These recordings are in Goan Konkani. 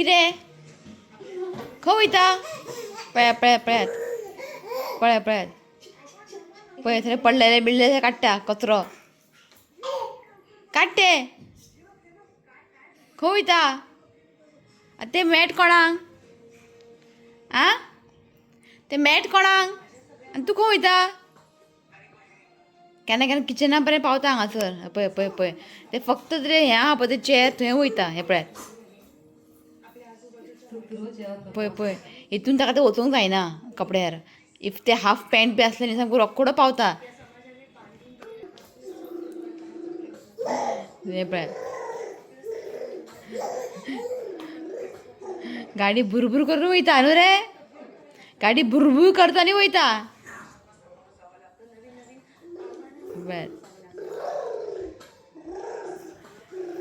कितें खंय वयता? पळयात पळयात पळयात पळयात पळयात पळय थंय पडलेले बिडलेले काडटा कचरो काडटे. खंय वयता आतां? ते मॅट कोणाक आ? ते मॅट कोणाक आनी तूं खंय वयता? केन्ना केन्ना किचना पर्यंत पावता हांगासर. पळय पळय पळय ते फक्त ते हें आहा पळय ते चेर थंय वयता. हें पळयात पळय पळय हितून ताका ते वचूंक जायना कपड्यार. If ते हाफ पॅन्ट बी आसलें न्ही सामको रोकडो पावता. हें पळयात गाडी भुरभुर करून वयता न्हू रे, गाडी भुरभुर करता आनी वयता. बर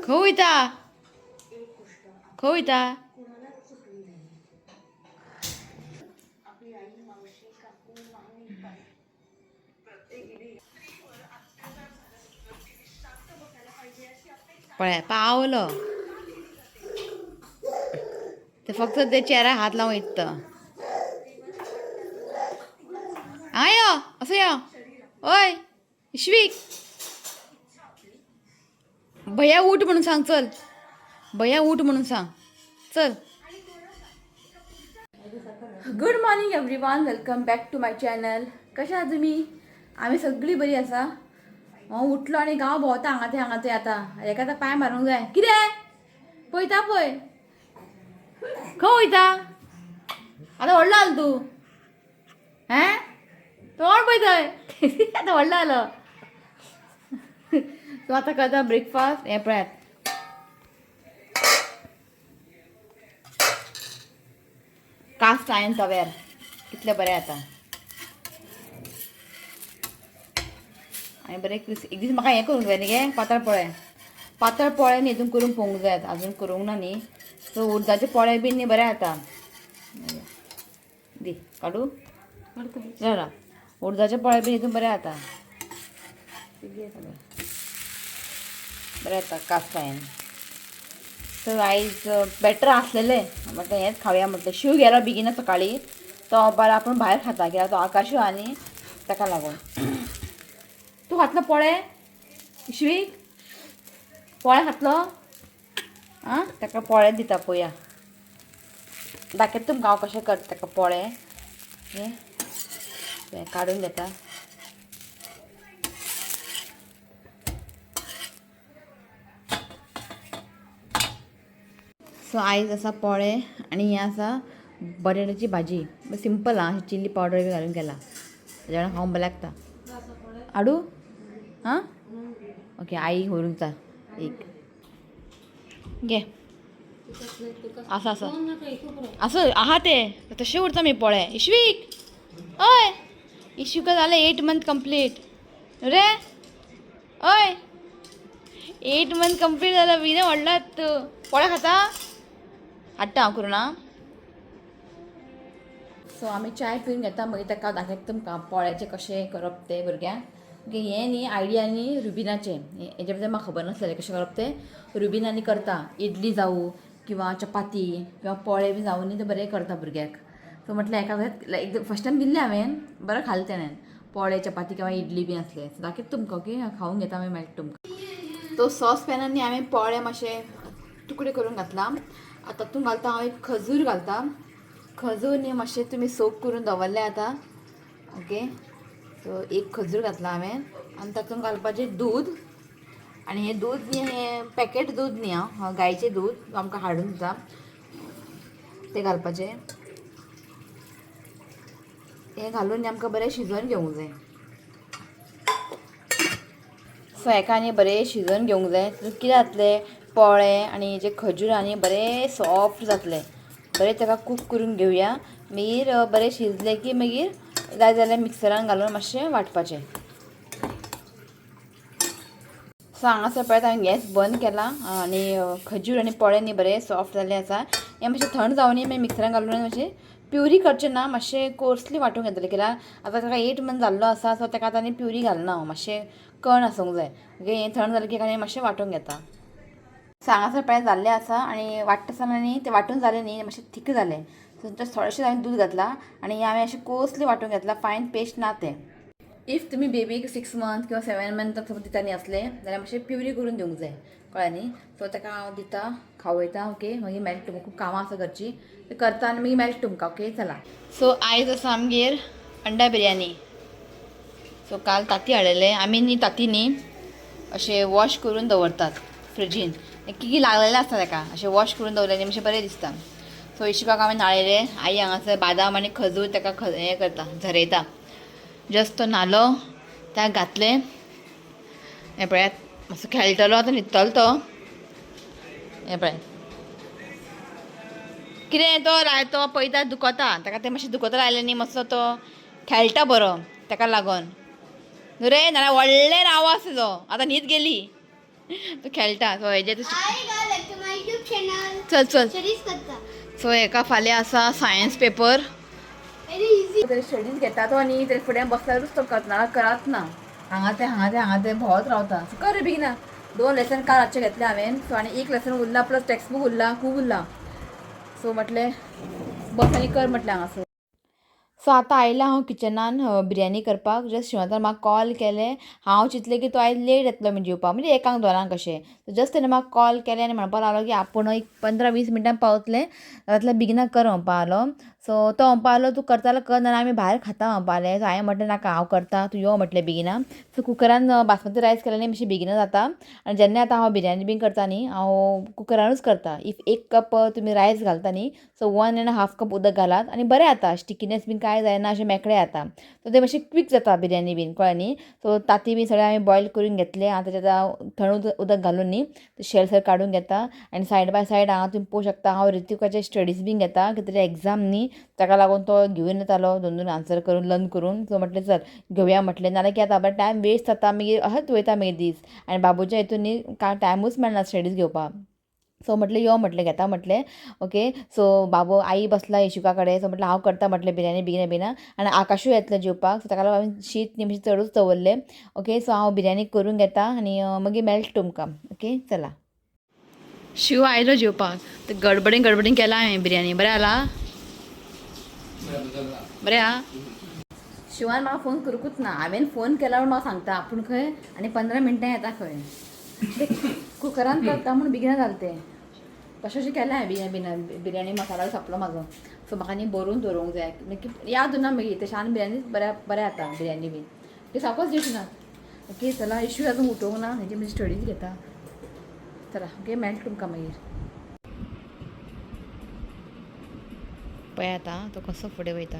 खंय वयता? खंय वयता? पळय पावलो ते फक्त ते चेराक हात लावन वयता. हांगा यो, असो यो. ओय इश्वीक, भैया उठ म्हणून सांग. चल भैया उठ म्हणून सांग. चल. Good morning everyone, welcome back to my channel. कशें आहा तुमी? आमी सगळीं बरी आसा. हांव उठलो आनी गांव भोंवता हांगा थंय हांगा थंय. आतां हेका आतां पांय मारूंक जाय. कितें पळयता पळय खंय वयता? आतां व्हडलो जालो तूं. हें तोंड पळयतय. आतां व्हडलो जालो तूं. आतां करता ब्रेकफास्ट. हें पळयात कास्ट आयन तव्यार कितलें बरें जाता आनी बरें एक दीस म्हाका हें करूंक जाय न्ही गे, पातळ पोळे. पातळ पोळे न्ही हितून करून पळोवंक जाय, अजून करूंक ना न्ही. सो उडदाचे पोळे बीन न्ही बरें जाता. दी काडू राव. उडदाचे पोळे बीन हितून बरें जाता, बरें जाता कास्ट आयन. सो आयज बेटर आसलेलें म्हटलें हेंच खावया म्हटलें. शीव गेलो बेगीन सकाळी, तो बरो आपूण भायर खाता कित्याक तो आकाशू आनी ताका लागून. तूं खातलो पोळे इश्वीक? पोळे खातलो? आं ताका पोळे दिता पळोवया. दाखयता तुमकां हांव कशें करता ताका पोळे. हें काडून घेता. सो आयज आसा पोळे आनी हें आसा बटाट्याची भाजी. सिंपल आं, चिल्ली पावडर बी घालून केला. तेज्या वांगडा खावंक बरें लागता. हाडू? आं ओके, आई व्हरूंक दिता एक. घे आसा आसा आसा आहा ते तशें उरता मी पोळे. इश्वीक, हय इश्वीका जालें 8 मंथ कंप्लीट रे. हय 8 मंथ कंप्लीट जालें. बेगीन व्हडलो तूं. पोळे खाता? हाडटा हांव करून. आं सो आमी चाय पिवन घेता, मागीर ताका दाखयता तुमकां पोळ्याचें कशें करप तें भुरग्यांक. ओके, हें न्ही आयडिया न्ही रुबिनाचें. हेजे बद्दल म्हाका खबर नासलेलें कशें करप तें. रुबिनानी करता इडली जावं किंवा चपाती किंवा पोळे बी जावं न्ही, ते बरें करता भुरग्याक. सो म्हटलें एका एकदम फर्स्ट टायम दिल्लें हांवें, बरें खालें तेणें पोळे चपाती किंवा इडली बी आसले. सो दाखयता तुमकां. ओके, खावंक घेता, मागीर मेळटा तुमकां. तो सॉस पॅनान न्ही हांवें पोळे मातशे तुकडे करून घातला. आतां तातूंत घालता हांव एक खजूर घालता. खजूर न्ही मातशें तुमी सोक करून दवरलें आतां. ओके, सो एक खजूर घातला हांवें आनी तातूंत घालपाचें दूद. आनी हें दूद न्ही हें पॅकेट दूद न्ही आं, गायचें दूद आमकां हाडून दिता तें घालपाचें. हें घालून न्ही आमकां बरें शिजोवन घेवंक जाय. सो हेका आनी बरें शिजोवन घेवंक जाय. तितून कितें जातलें, पोळे आनी जे खजूर आनी बरें सॉफ्ट जातलें. बरें ताका कूक करून घेवया. मागीर बरें शिजलें की मागीर जाय जाल्यार मिक्सरान घालून मातशें वांटपाचें. सो हांगासर पळयात हांवें गॅस बंद केला आनी खजूर आनी पोळे न्ही बरें सॉफ्ट जाल्लें आसा. हें मातशें थंड जावनी मागीर मिक्सरान घालून मातशें प्युरी करचें ना, मातशें कोर्सली वांटूंक घेतलें कित्याक आतां ताका 8 मंथ जाल्लो आसा. सो ताका आतां आनी प्युरी घालना हांव, मातशें कण आसूंक जाय. ओके, हें थंड जालें की आनी मातशें वांटूंक घेता. हांगासर पळय जाल्लें आसा आनी वांट्टा आसतना न्ही तें वांटून जालें न्ही मातशें थीक जालें. सो जस्ट थोडेशें हांवें दूद घातलां आनी हें हांवें अशें कोर्सली वांटून घेतलां, फायन पेस्ट ना तें. If तुमी बेबीक 6 मंथ किंवा 7 मंथ दिता न्ही असलें जाल्यार मातशें प्युरी करून दिवंक जाय, कळ्ळें न्ही. सो ताका हांव दिता, खावयता. ओके, मागीर मेळटा तुमकां, खूब कामां आसा घरचीं, तें करता आनी मागीर मेळटा तुमकां. ओके चला. सो आयज आसा आमगेर अंडा बिरयानी. सो काल ताती हाडलेले आमी न्ही, ताती न्ही अशें वॉश करून दवरतात फ्रिजीन, कितें लागलेलें आसता ताका, अशें वॉश करून दवरलें न्ही मातशें बरें दिसता. सो इशिकाक हांवें न्हाळयलें, आई हांगासर बादाम आनी खजूर ताका हें करता, झरयता. जस्ट तो न्हालो, ताका घातलें, हें पळयात मातसो खेळटलो, आतां न्हिदतलो तो. हें पळय कितें तो लायतो पळयता दुखता ताका, तें मातशें दुखता लायलें न्ही मातसो तो खेळटा बरो ताका लागून न्हू रे, नाल्यार व्हडलें आवाज तुजो, आतां न्हीद गेली, तो खेळटा. सो हेजे चल चल. सो हेका फाल्यां आसा सायन्स पेपर, स्टडीज घेता तो न्ही, तेजे फुडें बसल्यारूच तो करतना करात ना, हांगा तें हांगा तें हांगा तें भोंवत रावता. सो कर बेगिना, 2 लेसन काल रातचें घेतलें हांवें. सो आनी 1 लेसन उरला, प्लस टेक्स्ट बूक उरला, खूब उरला. सो म्हटलें बस आनी कर म्हटलें हांगासर. सो आतां आयलां हांव किचनान बिरयानी करपाक. जस्ट शिवनाथान म्हाका कॉल केलें, हांव चिंतलें की तो आयज लेट येतलो म्हण जेवपाक, म्हणजे 1 2 कशें. जस्ट तेणें म्हाका कॉल केलें आनी म्हणपाक लागलो की आपूण एक 15-20 मिनटां पावतलें, जातल्यार बेगिना कर म्हणपा लागलो. सो तो म्हणपा लागलो तूं करता जाल्यार कर, नाल्यार आमी भायर खाता म्हणपा लागलें. सो हांवें म्हटलें नाका हांव करता, तूं यो म्हटलें बेगिना. सो कुकरान बासमती रायस केल्यार न्ही मातशें बेगिना जाता. आनी जेन्ना आतां हांव बिरयानी बीन करता न्ही, हांव कुकरानूच करता. If 1 cup तुमी रायस घालता न्ही, सो 1.5 कप उदक घालात आनी बरें जाता, स्टिकीनेस बीन कांय जायना, अशें मेकळें जाता. सो तें मातशें क्वीक जाता बिरयानी बीन, कळ्ळें न्ही. सो तांती बीन सगळें हांवें बॉयल करून घेतलें. आतां तेजें आतां थंड उदक घालून न्ही तें शेल सगळें काडून घेता. आनी सायड बाय सायड हांगा तुमी पळोवंक शकता हांव ऋतिकाचे स्टडीज बीन घेता, कित्याक तेजे एग्जाम न्ही, ताका लागून तो घेवन येतालो 2-2 आन्सर करून लर्न करून. सो म्हटलें चल घेवया म्हटलें, नाल्यार कितें जाता टायम वेस्ट जाता, मागीर अशेंच वयता मागीर दीस. आनी बाबूच्या हितून न्ही कांय टायमूच मेळना स्टडीज घेवपाक. सो म्हटलें यो म्हटलें घेता म्हटलें. ओके, सो बाबू आई बसला येशुका कडेन. सो म्हटलें हांव करता म्हटलें बिरयानी बेगिना बेगिना. आनी आकाशूय येतलें जेवपाक, सो ताका लागून हांवें शीत न्ही मातशें चडूच दवरलें. ओके, सो हांव बिरयानी करून घेता आनी मागीर मेळटा तुमकां. ओके चला. शिव आयलो जेवपाक, ते गडबडीन गडबडीन केला हांवें बिरयानी. बरें जाला, बरें आहा. शिवान म्हाका फोन करूंकूच ना, हांवें फोन केला म्हूण म्हाका सांगता आपूण खंय आनी 15 मिनटां येता खंय. कुकरान करता म्हूण बेगिना जालें तें, तशें अशें केलें हांवें बेगिना बेगिना. बिरयानी मसाला सोंपलो म्हाजो. सो म्हाका न्ही बरोवन दवरूंक जाय, याद उरना मागीर. तशें आनी बिरयानी बऱ्या बरें जाता बिरयानी बीन, ते सारकोच दीस ना. ओके चला, इशू अजून उठोवंक ना, हेजी म्हजी स्टडीज घेता. चला ओके, मेळटा तुमकां मागीर. पळय आतां तो कसो फुडें वयता,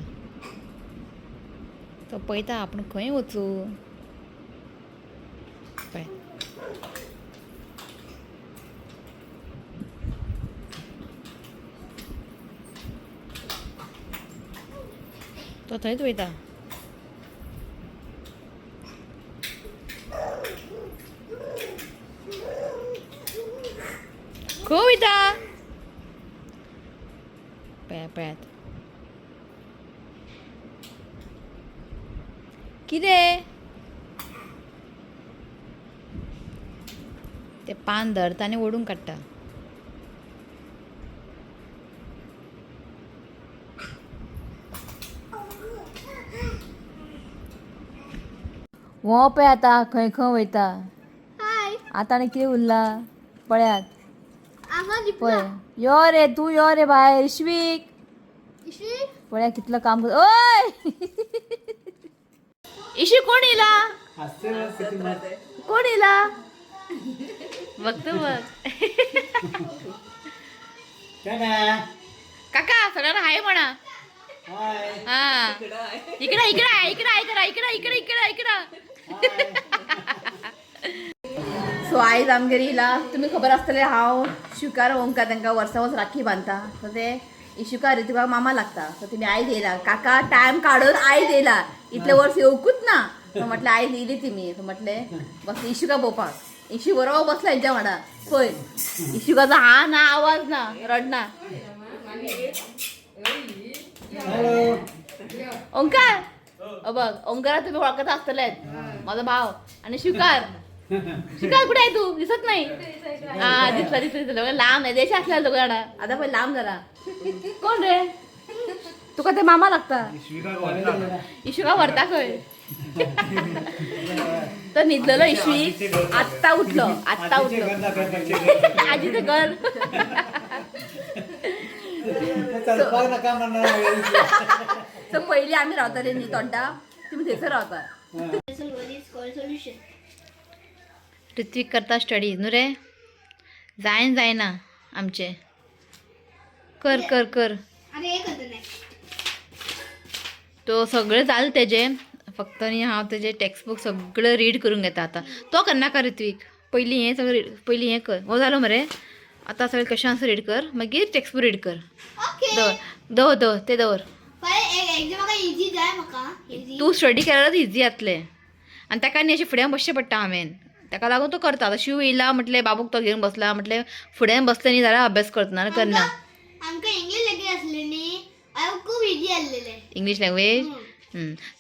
तो पळयता आपूण खंय वचूं. पळय तो थंयच वयता. खंय वयता? पळयात पळयात कितें ते पान धरता आनी ओडून काडटा. हो पळय आतां खंय खंय वयता. आतां आनी कितें उरला पळयात. पळय यो रे तूं, यो रे भायर ऋष्विक. पळया कितलो काम कर. ओय इशी कोण येयला, कोण येयला बघतो बघ. काका सगळ्यांना हाय म्हणा. हा इकडं इकडं इकडं इकडं इकडं इकडं इकडं इकडं. सो आयज आमगेर येयला, तुमी खबर आसतलें हांव शिवकार ओंकार तांकां वर्सा वर्स राखी बांदता. सो ते इशुका ऋतुका मामा लागता. सो तुमी आयज येयला काका, टायम काडून आयज येयला, इतले वर्स येवकूच ना. सो म्हटलें आयज येयली तुमी. सो म्हटलें बस इशुका पळोवपाक. इशू बरोबर बसला हेंच्या वांगडा. पळय इशुकाचो हा ना आवाज ना रडना. ओंकार बघ, ओंकारा तुमी वळखता आसतलेच, म्हाजो भाव. आनी शिवकार शिकार कुठे आहे तू? दिसत नाही. हा, दिसला दिसला दिसला. लांब आहे, देश असला तो गाडा. आता पण लांब झाला. कोण रे तुका? ते मामा लागता. इशुका व्हरता खंय? तर न्हिदलेलो इशवी, आत्ता उठलो, आत्ता उठलो. आजीचं घर. चलपाक नाका म्हणणार. तर पहिले आम्ही रावताले न्ही तोंडा, तुम्ही थंयसर रावता. सोल्युशन. ऋत्विक करता स्टडी न्हू रे? जायन जायना आमचे. कर कर कर. अरे, एक होतं नाही. तो सगळें जालें तेजें, फक्त न्ही हांव तेजें टेक्स्ट बूक सगळें रीड करूंक घेता आतां. तो करनाका ऋत्वीक, पयलीं हें सगळें पयलीं हें कर. हो, जालो मरे. आतां सगळें क्वेश्चन आन्सर रीड कर, मागीर टेक्स्ट बूक रीड कर. ओके. दवर दवर दवर ते दवर. पहिले एक्झाम म्हाका इजी जाय, म्हाका इजी. तूं स्टडी केल्यारच इजी जातलें. आनी ताका न्ही अशें फुड्यान बसचें पडटा हांवें, ताका लागून तो करता. आतां शिव येयला म्हटलें बाबूक तो घेवन बसला, म्हटलें फुड्यान बसलें न्ही जाल्यार अभ्यास करतना करना. आमकां इंग्लीश लँग्वेज आसली न्ही, हांव खूब इजी आसलेले. English language.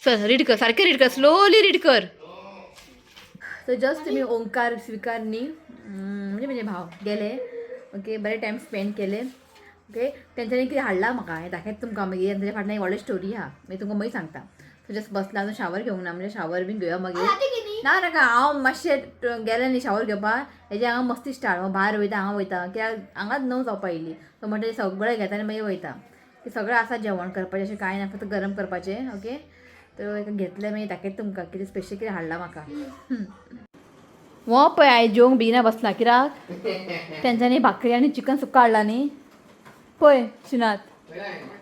चल, रीड कर, सारकें रीड कर, स्लोली रीड कर. सो जस्ट तुमी ओंकार स्विकार न्ही, म्हणजे म्हजे भाव गेले. ओके, बरे टायम स्पेंड केले. ओके, तेंच्यांनी कितें हाडलां म्हाका हें दाखयता तुमकां मागीर. आनी तेज्या फाटल्यान एक व्हडली स्टोरी आहा, मागीर तुमकां मागीर सांगता. सो जस्ट बसला, अजून शावर घेवंक ना, म्हणजे शावर बीन घेवया मागीर. जाता की न्ही? ना नाका, हांव मातशें गेलें न्ही शावर घेवपाक, हेजे हांगा मस्ती स्टार्ट. हांव भायर वयता, हांगा वयता, कित्याक हांगाच णव जावपा येयली. सो म्हणटकीर सगळें घेता आनी मागीर वयता. की सगळें आसा, जेवण करपाचें अशें कांय ना, फक्त गरम करपाचें. ओके, तर घेतलें, मागीर दाखयता तुमकां कितें स्पेशल कितें हाडलां म्हाका. हो पळय, आयज जेवंक बेगिना बसला कित्याक तेंच्यांनी भाकरी आनी चिकन सुक्का हाडला न्ही. पळय शिनात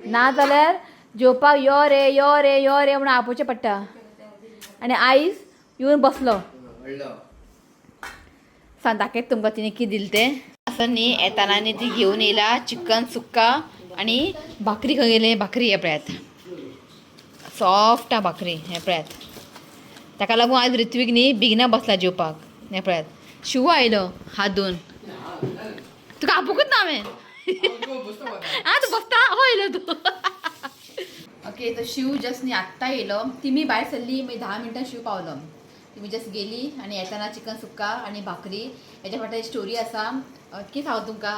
ना जाल्यार जेवपाक यो रे यो रे यो रे म्हणून आपोवचें पडटा, आनी आयज येवन बसलो. सांग, दाखयत तुमकां तिने कितें दिलें तें. असं न्ही, येताना न्ही ती घेवन येयला चिकन सुक्का आनी भाकरी. खंय गेले भाकरी? हे पळयात, सॉफ्ट आहा भाकरी, हें पळयात. ताका लागून आज ऋत्वीक न्ही बेगिना बसला जेवपाक. हें पळयात, शिव आयलो हात धुवन. तुका आपोवंकूच ना हांवें. आं, तूं बसता? हो, येयलो तूं. ओके, तर शिव जस्ट न्ही आत्तां येयलो. तिमी भायर सरली मागीर 10 मिनटां शिव पावलो. तिमी जस्ट गेली आनी येताना चिकन सुक्का आनी भाकरी. हेच्या फाटल्यान स्टोरी आसा. कितें सांगू तुमकां,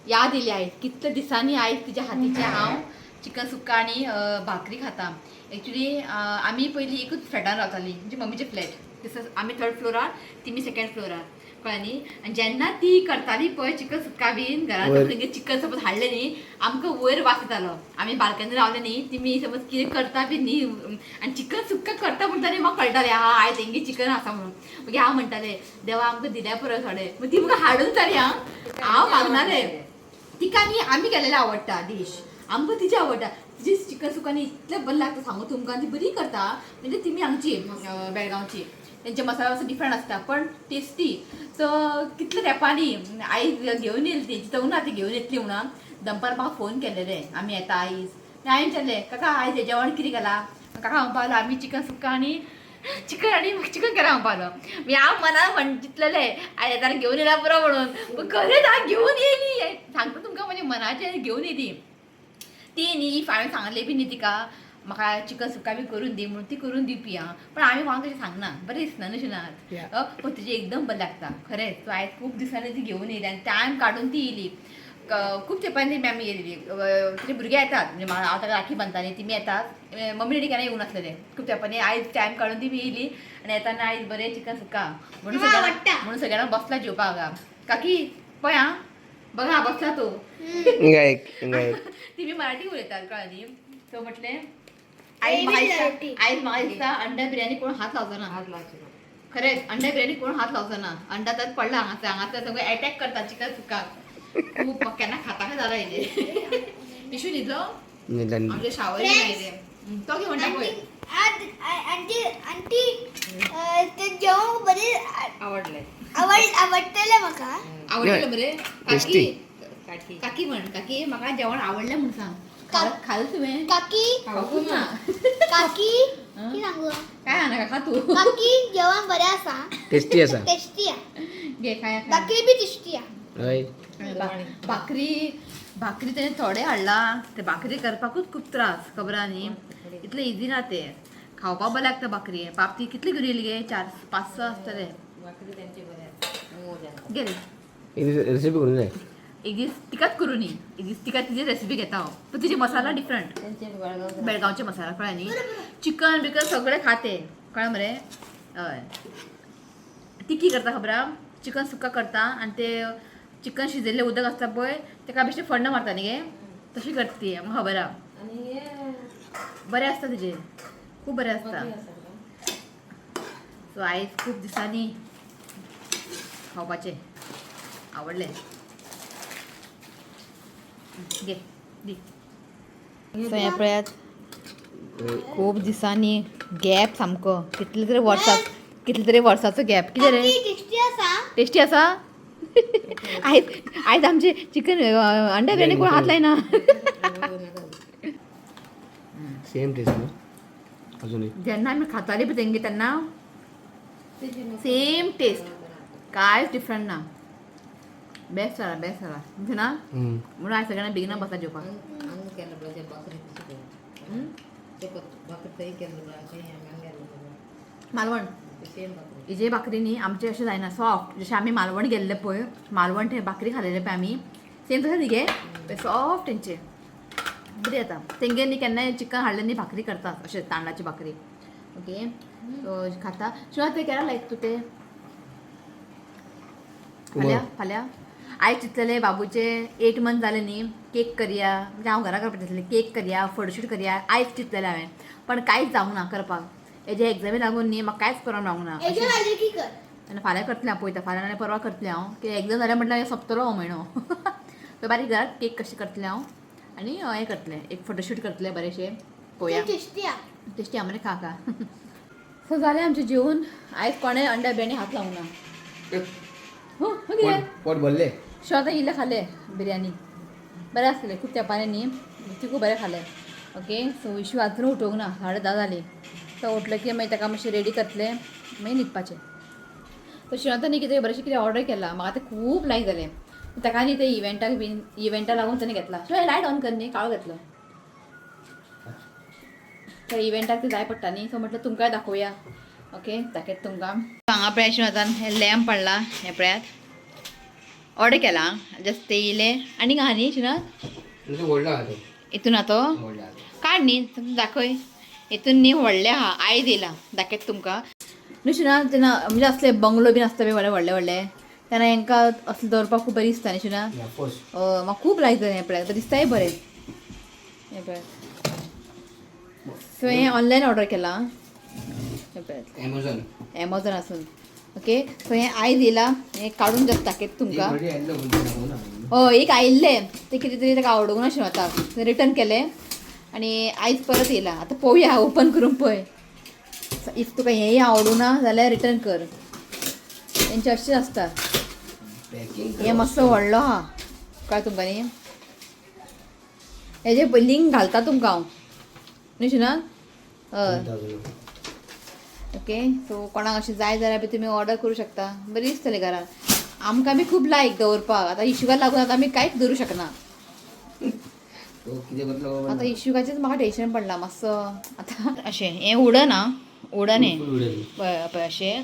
याद येयली आयज कितल्या दिसांनी आयज तिच्या हातीचें हांव चिकन सुक्का आनी भाकरी खाता. एक्चुली आमी पयलीं एकूच फ्लॅटान रावतालीं, म्हणजे मम्मीचें फ्लॅट. तसंच आमी थर्ड फ्लोरार, तिमी सेकंड फ्लोरार, कळ्ळें न्ही. आनी जेन्ना ती करताली पळय चिकन सुक्का बीन घरांत, तेंगे चिकन समज हाडलें न्ही, आमकां वयर वास येतालो. आमी बाल्कनी रावले न्ही, तिमी समज कितें करता बी न्ही आनी चिकन सुक्का करता म्हणटा न्ही, म्हाका कळटालें हा आयज तेंगे चिकन आसा म्हणून. मागीर हांव म्हणटालें, देवा आमकां दिल्या पुरो थोडे. मागीर ती म्हाका हाडून जाली. हांव हांव मागणालें तिका न्ही, आमी केलेलें आवडटा डीश, आमकां तिचें आवडटा. तिजें चिकन सुक्का न्ही इतलें बरें लागता सांगू तुमकां. ती बरी करता, म्हणजे तिमी हांगची बेळगांवची, तेंचे मसाला मातसो डिफरंट आसता पण टेस्टी. सो कितले तेंपांनी आयज घेवन येयली ती, चिंतूंक ना ती घेवन येतली म्हणून. दनपार म्हाका फोन केलेले, आमी येता आयज. आनी हांवें विचारलें, काका आयज जेवण कितें केलां? काका म्हणपाक लागलो, आमी चिकन सुक्का आनी चिकन आनी चिकन केलां म्हणपाक लागलो. मागीर हांव मनान म्हण चिंतलेलें आयज येताना घेवन येयला पुरो म्हणून, पूण खरेंच हांव घेवन येयली. सांगता तुमकां, म्हज्या मनाचें घेवन येयली ती न्ही. If हांवें सांगलें बी न्ही तिका म्हाका चिकन सुक्का बी करून दी म्हणून, ती करून दिवपी आं, पण आमी कोणाक तशें सांगना, बरें दिसना न्हू शिनात. पूण तिजें एकदम बरें लागता खरेंच. सो आयज खूब दिसांनी ती घेवन येयली आनी टायम काडून ती येयली. खूब तेंपान ती आमी येयली. तिचे भुरगे येतात, म्हणजे हांव ताका राखी बांदता न्ही, तिमी येतात. मम्मी डॅडी केन्ना येवंक नासलेले खूब तेंपांनी. आयज टायम काडून ती येयली आनी येताना आयज बरें चिकन सुक्का म्हणून म्हाका आवडटा. म्हणून सगळ्यांना बसला जेवपाक हांगा. काकी पळय आं, बघा बसला तो. गायक गायक. ती मराठी उलयतात, कळ्ळें न्ही. सो म्हटलें आई आयज म्हाका बी दिसता मराठी. आयज म्हाका दिसता अंडा बिर्याणी कोण हात लावचो ना. खरेंच अंडा बिर्याणी कोण हात लावचो ना. अंडा तर पडला हांगासर, हांगासर सगळे अटॅक करता चिकन सुक्का. खूप केन्ना खाता काय जाला हेजे. पिशू न्हिदलो. निदान. आमचे शावर आयले. तो कितें म्हणटा पळय. आंटी आंटी, ते जेवण बरें आवडले. आवडटलें म्हाका. आवडलें बरें? टेस्टी. काकी, काकी म्हण, काकी म्हाका जेवण आवडलें म्हूण सांग. खाल तुवें? काकी. खावकूच ना. काकी. हं? कितें सांगू? काय आना खा तूं. काकी, जेवण बरें आसा. टेस्टी आसा. टेस्टी आसा. घे, खाया खाया. भाकरी बी टेस्टी आसा. हय. भाकरी भाकरी तेणे थोडे हाडला ते. भाकरी करपाकूच खूब त्रास, खबर आहा न्ही. इतलें इजी ना ते. खावपाक बरें लागता भाकरी. पापती कितली घेवन येयली गे? चार पांच स आसतले. गेले. एक रेसिपी करून जाय. एक दीस तिकाच करू न्ही, एक दीस तिका तिची रेसिपी घेता हांव, पण तिचे मसाला डिफरंट, बेळगांवचे मसाला, कळ्ळें न्ही? चिकन बिकन सगळें खाते, कळ्ळें मरे? हय, ती की करता खबर आहा? चिकन सुका करता आनी ते चिकन शिजयल्लें उदक आसता पळय, तेका बेश्टें फोण्ण मारता न्ही गे, तशी करता ती, म्हाका खबर आहा. बरें आसता तिजें, खूब बरें आसता. सो आयज खूब दिसांनी खावपाचें आवडलें. घे दी. सो हें पळयात, खूब दिसांनी गॅप सामको, कितले तरी वर्सां, कितले तरी वर्साचो गॅप. कितें रे? टेस्टी आसा. टेस्टी आसा. आयज आयज आमचे चिकन अंडा बिर्याणी कोण हात लायना. सेम टेस्ट न्हू अजूनही. जेन्ना आमी खाताली पळय तेंगे तेन्ना सेम टेस्ट, कांयच डिफरंट ना. बेस्ट जाला, बेस्ट जाला म्हणजे ना. म्हणून आयज सगळ्यांना बेगिना बसा जेवपाक. मालवण हिजे भाकरी न्ही आमचे अशें जायना सॉफ्ट, जशें आमी मालवण गेल्ले पळय, मालवण थंय भाकरी खालेले पळय आमी, सेम तशें न्ही गे, सॉफ्ट तेंचे, बरी जाता तेंगे न्ही. केन्नाय चिकन हाडलें न्ही भाकरी करतात अशें, तांदळाची भाकरी. ओके, सो खाता शिवाय ते केन्ना लायक तूं ते फाल्यां? फाल्यां आयज चिंतलेलें बाबूचे 8 मंथ जाले न्ही, केक करया, म्हणजे हांव घरा करपाचें आसलें, केक करया, फोटोशूट करया, आयज चिंतलेलें हांवें, पण कांयच जावंक ना करपाक. हेजे एग्जामी लागून न्ही म्हाका कांयच करूंक मेळूंक ना. एजो आली की कर. आनी फाल्यां करतलें हांव, पळयता, फाल्यां आनी परवां करतलें हांव, की एग्जाम जाल्या म्हटल्यार सोंपतलो हो म्हयनो. सो बारीक घरात केक कशें करतलें हांव आनी हें करतलें, एक फोटोशूट करतलें बरेंशें, पळोवया. टेस्टी आ. टेस्टी आहा मरे, खा खा. सो जालें आमचें जेवण. आयज कोणें अंडा बिर्याणी हात लावंक ना. हो हो, कितें? पोट भरले. शो आतां इल्लें खालें बिर्याणी, बरें आसलें, खूब तेंपानी न्ही ती, खूब बरें खालें. ओके, सो इशू आजून उठोवंक ना, 10:30 जालीं. तो उठलो की मागीर ताका मातशें रेडी करतलें, मागीर न्हिदपाचें. सो शिवांत न्ही कितें बरेंशें कितें ऑर्डर केलां, म्हाका तें खूब लायक जालें. ताका न्ही ते इव्हेंटाक बीन, इव्हेंटा लागून ताणें घेतला. सो लायट ऑन कर न्ही, काळो घेतलो. त्या इव्हेंटाक ते जाय पडटा न्ही, सो म्हटलं तुमकांय दाखोवया. ओके, दाखयता तुमकां. हांगा पळय शिवांतान हें लॅम्प पडला, हें पळयात, ऑर्डर केला जस्ट, ते येयले. आनी आहा न्ही शिनात? व्हडलो आहा तो. हितून आहा तो. व्हडलो आहा. काड न्ही, दाखय. हितून न्ही व्हडले आहा, आयज येयला, दाखयता तुमकां न्हू शिना. तेन्ना म्हणजे असले बंगलो बीन आसता पळय व्हडले व्हडले व्हडले, तेन्ना हेंकां असले दवरपाक खूब बरें दिसता न्ही शिना? ऑफकोर्स. म्हाका खूब लायक जालें हें पळय, बरें दिसताय बरें हें पळय. सो हें ऑनलायन ऑर्डर केलां हें पळयात. एमेझॉन. एमेझॉन आसून. ओके, सो हें आयज येयला, हें काडून जस्ट दाखयता तुमकां. हय, एक आयिल्लें तें कितें तरी ताका आवडूंक नाशिल्लें, आतां तें रिटर्न केलें आनी आयज परत येयला. आतां पळोवया, ओपन करून पळय. If तुका हेंय आवडूं ना जाल्यार रिटर्न कर. तेंचें अशेंच आसता. पॅकिंग. हें मातसो व्हडलो आहा, कळ्ळें तुमकां न्ही? हेजे लिंक घालता तुमकां हांव न्ही शिना. हय. ओके, सो कोणाक अशें जाय जाल्यार बी तुमी ऑर्डर करूं शकता. बरी दिसतली घरान, आमकां बी खूब लायक दवरपाक. आतां इशुका लागून आतां आमी कांयच दवरूं शकना. तो कितें करतलो खबर आतां ना. इशुकाचेंच म्हाका टेंशन पडलां मातसो. आतां अशें हें वुडन आं, वुडन हें. फूल उडन. पळय पळय, अशें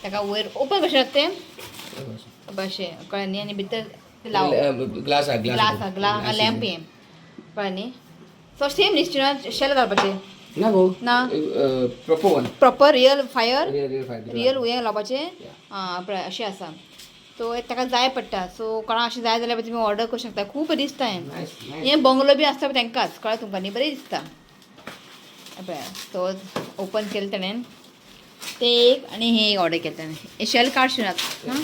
ताका वयर ओपन कशें जाता तें, पळय अशें, कळ्ळें न्ही? आनी भितर तें लावप. ग्लास आहा. ग्लास आहा, ग्लास लॅम्प हें, कळ्ळें न्ही? सो सेम न्ही शेल घालपाचें? ना गो. ना. Proper one. Proper real fire. Real fire. Real हें लावपाचें. आं, पळय अशें आसा. सो ताका जाय पडटा, सो कोणाक अशें जाय जाल्यार तुमी ऑर्डर करूं शकता. खूब बरें दिसता हें. Nice nice. हें बंगलो बी आसता पळय तेंकांच, कळ्ळें तुमकां न्ही? बरें दिसता पळय. सो ओपन केलें तेणें तें एक आनी हें एक ऑर्डर केलें तेणें. हें शेल काड शिनात. हां,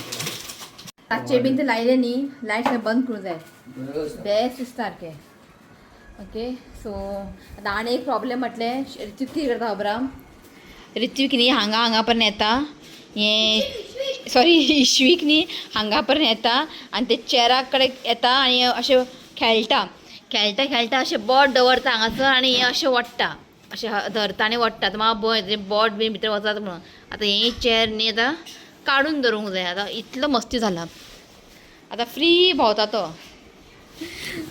रातचें बीन ते लायलें न्ही लायट, सगळें बंद करूंक जाय, बेस्ट दिसता सारकें. ओके, सो आतां आनी एक प्रॉब्लेम म्हटलें, ऋत्विक कितें करता खबर आहा? ऋत्विक न्ही हांगा हांगा पर्यंत येता, हें सॉरी इश्वीक न्ही हांगा पर्यंत येता आनी ते चेरा कडेन येता आनी अशें खेळटा खेळटा खेळटा, अशें बोट दवरता हांगासर आनी हें अशें ओडटा, अशें धरता आनी ओडटा. आतां म्हाका भंय तेजें बोट बीन भितर वचत म्हणून. आतां हें चेर न्ही आतां काडून दवरूंक जाय. आतां इतलो मस्ती जाला, आतां फ्री भोंवता तो.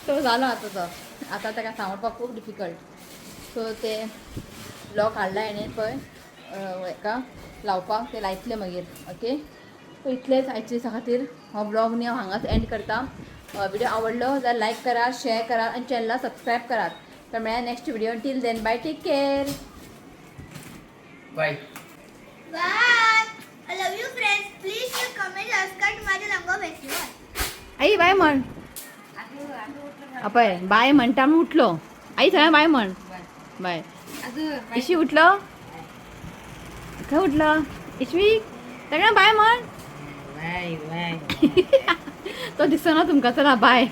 सो जालो आतां तो, आतां ताका सांबाळपाक खूब डिफिकल्ट. सो ते लॉक हाडला हेणें पळय, हेका लावपाक, ते लायतले मागीर. ओके. सो इतलेंच आयचे दिसा खातीर हो ब्लॉग न्ही हांव हांगाच एंड करता. व्हिडिओ आवडलो जाल्यार लायक करात, शेअर करात आनी चॅनला सबस्क्रायब करात. तर मेळ्या next video. Till then bye, take care. Bye. Bye. I love you friends. Please comment, subscribe माझ्या लंगो फेस्टिवल. आई बाय म्हण. अपय बाय म्हणटा म्हण उठलो. आई सगळ्या बाय म्हण. बाय. इशी उठलो, खंय उठलो इशवी? सगळ्या बाय म्हण. तो दिसना तुमकां. चला बाय.